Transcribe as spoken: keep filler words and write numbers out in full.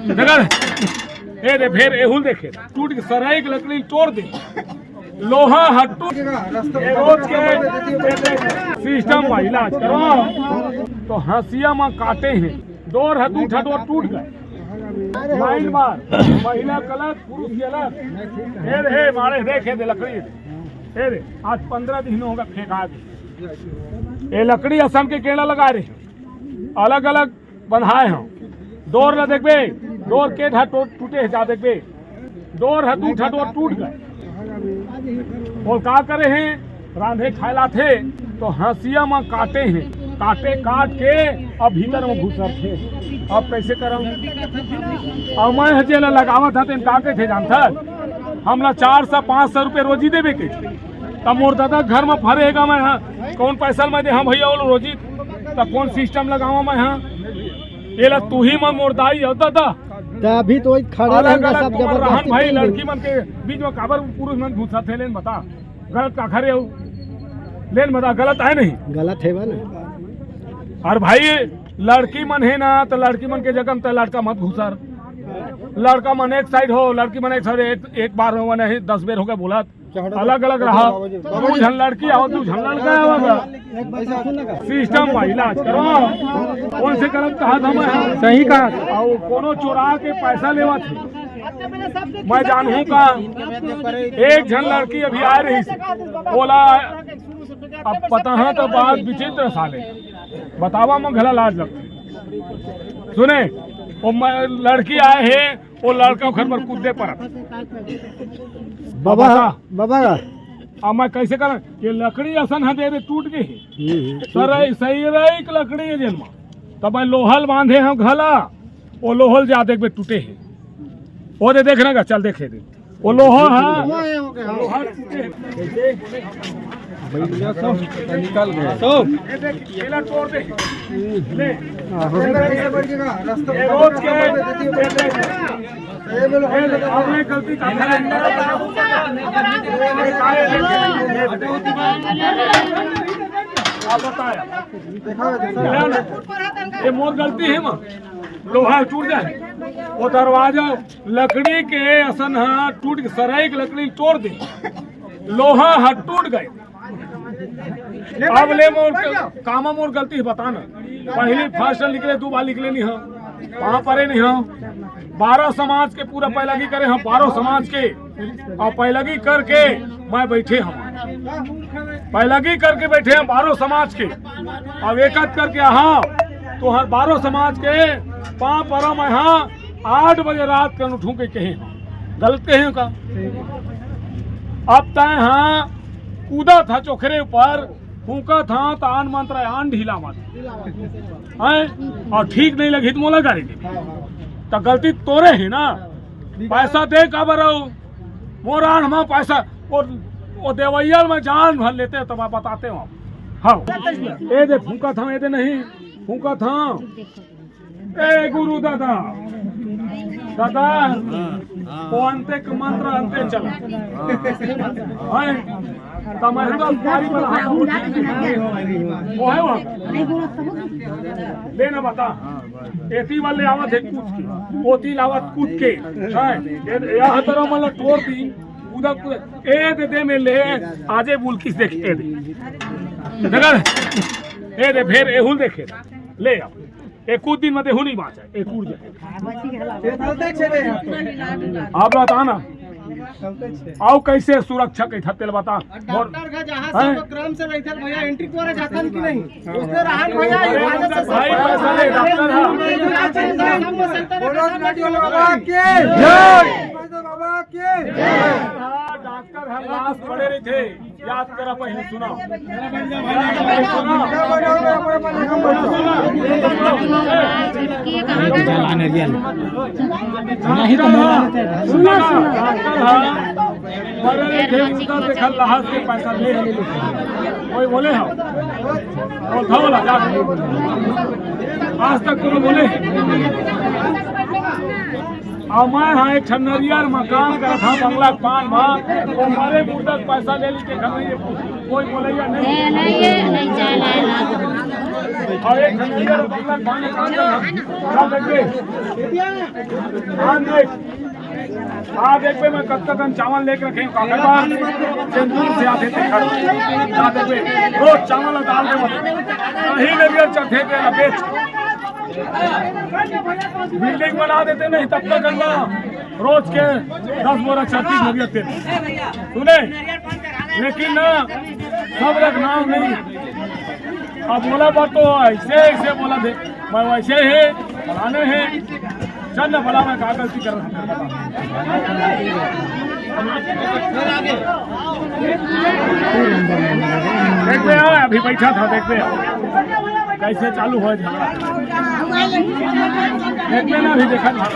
देखा, ए दे, फेर एहू ल देखे, टूट के सरई के लकड़ी ल तोड़ दे, लोहा ह टूट, ए रोज के, ए दे, सिस्टम म इलाज करवाओ, तो हंसिया म काटे हे, डोर ह दू ठा डोर टूट गए, लाइन मार, महिला गलत, पुरुष गलत, ए दे, हे मारे, देखे दे लकड़ी, ए दे, आज पंद्रह दिन होगा फेंका दे, ए लकड़ी असम के गेंडा लगा रहे, अलग अलग बंधाए हंव। डोर ल देखबे, डोर के ठा टो-, टूटे हे, जा देखबे, डोर ह दू ठा डोर टूट गए। ओला का करे हे, रांधे खाए लाथे तो हंसिया म काटे हे, काटे काट के अब भीतर म घुसरथे। अब कैसे करंव? अब मैं ह जेला लगावत हंव तेन का कहिथे जानथस, हमला चार सौ पाँच सौ रुपये रोजी देबे कहिथे। त मोर ददा घर म फरे हे गा मैं ह, कौन पैसा ल मैं देहंव भैया ओला रोजी? त कौन सिस्टम लगावंव मैं ह? एला तुही मन मोर दाई अउ ददा। त अभी तो वही खड़े अलग रहेंगे अलग सब, तुमन जबरदस्ती रहन भाई, करेंगे। लड़की मन के बीच म काबर पुरुष मन घुसत हे, लेन बता, गलत काखर हे अउ? लेन बता, गलत हे नहीं? गलत हे बा ना। अरे भाई, लड़की मन हे ना, त लड़की मन के जगह म त लड़का मत घुसर। लड़का मन एक साइड हो, लड़की मन एक साइड, एक, एक बार हो नहीं, दस बेर हो गए बोलत। अलग अलग रहा, दू झन लड़की अउ दू झन लड़का हे। सिस्टम म इलाज करवाओ। कौन से गलत कहा था मैं? सही कहा। अउ कोनो चोरा के पैसा लेवत हे, मैं जानहूं का? एक झन लड़की अभी आए रहिस, ओला अब पता है तो बात विचित्र साले, बतावा म घला लाज लगथे। सुने, वो मैं, लड़की आए हे, वो लड़का ओखर बर कूदे परत। बाबा, बता। बाबा। अब मैं कैसे करंव? ये लकड़ी असन ह दे दे टूट गे हे। हम्म, हम्म, ठीक सर, है। सही रही एक लकड़ी हे जेन म। तब मैं लोहा ल बांधे हंव घला, वो लोहा ल जा देखबे टूटे हे। वो दे देखना गा, चल देखे दे। वो लोहा ह। लोहा टूटे हे। कैसे? भैया सब निकल गए। सब। ये देख, केला तोड़ दे। ले। ये रोज के, ये देख। ये बोलो, हमने गलती का आप बताया। ये मोर गलती हे, मां लोहा टूट जाए, वो दरवाजा लकड़ी के असन ह टूट के सरई के लकड़ी तोड़ दे, लोहा ह टूट गए। अब ले मोर कामा मोर गलती हे, बता ना। पहली फर्स्ट निकले, दू बार निकले नहीं हो, वहां परे नहीं हो। बारह समाज के पूरा पैलगी करे हम, बारह समाज के, अउ पैलगी करके मैं बैठे हंव, पैलगी करके बैठे हंव बारह समाज के। अब एकत करके, हाँ, तो हर बारह समाज के पांव परंव मैं, हाँ, आठ बजे रात के उठूं के कहे हंव, गलत कहे हंव का? अब तय, हाँ, कूदत हस चोखरे ऊपर, फूंकत हस त आन मंत्र आन ढीला मत, हैं? अउ ठीक नहीं लगही त मोला गारी दे। त गलती तोरे हे ना, पैसा दे काबर अउ मोर आन म पैसा, वो, वो देवैया ल मैं जान भर लेते त मैं बताते हंव। हाँ, ए दे फूंकत हंव, ए दे नहीं फूंकत हंव। ए गुरु दादा, दादा, वो अंते के मंत्र अंते चला। हैं? त मैं तो बारी वाला हाथ उठ, वो है वो। ले ना बता। एती वाले आवत हे कूद के, ओती लावत कूद के। हैं? ए, यह तरह मतलब तोड़ दी, कूदा कूदा। ए दे दे में ले, आजे बुलकिस देख, ए दे। देखा? ए दे, फेर एहू ल देखे। ले आ। एक कुछ दिन में देहू नहीं बांचा, एक उड़ जाए। आप बता ना, आओ कैसे सुरक्षा के था, तेल बता। डॉक्टर का जहाँ हैं? सब क्रम से रहिथे भैया, एंट्री करे जाथन कि नहीं? उसने रहन भैया, अरे, हिफाजत से भाई, सब पैसा ले, डॉक्टर है। सब में सेंटर है, बोलो, सब में डॉक्टर बाबा की जय। बाबा की जय। डॉक्टर है, लाश पड़े रहिथे। याद करा, पहले सुना। नहीं तो मोला। सुना, सुना। डॉक्टर हा, मरे थे, उनका देखा, लाश के पैसा ले। कोई बोले हा? बोल, था बोला, जा। आज तक कोनो बोले? अउ मैं हा एक ठन नरियर म काम करत हंव, बंगला के पान म, वो मरे मुर्दा के पैसा ले ली के घर में ये कोई बोलैया नहीं। ए, नहीं, ये नहीं चला है ना। अउ एक ठन नरियर अउ बंगला के धान, धान देखबे। धान देख। आज देखबे मैं कतका कन चावल लेके रखे हूँ, काका बा, जे दूर से आथे ते घर। आज देखबे, रोज चावल अउ दाल देबो। कहीं नरियर चढ़थे ते ला बेच। बिल्डिंग बना देते नहीं तब तक गंगा रोज के दस बोरा छत्तीस नरियर तेल। सुने? लेकिन ना, सब रख नाम नहीं। अब बोला बात तो ऐसे, ऐसे बोला दे, मैं वैसे है, फलाने है। चल ना, भला मैं का गलती कर रहा हूँ? देख बे, हाँ, अभी बैठा था, देख बे, कैसे चालू हो झगड़ा। देख बे ना, अभी देखा था।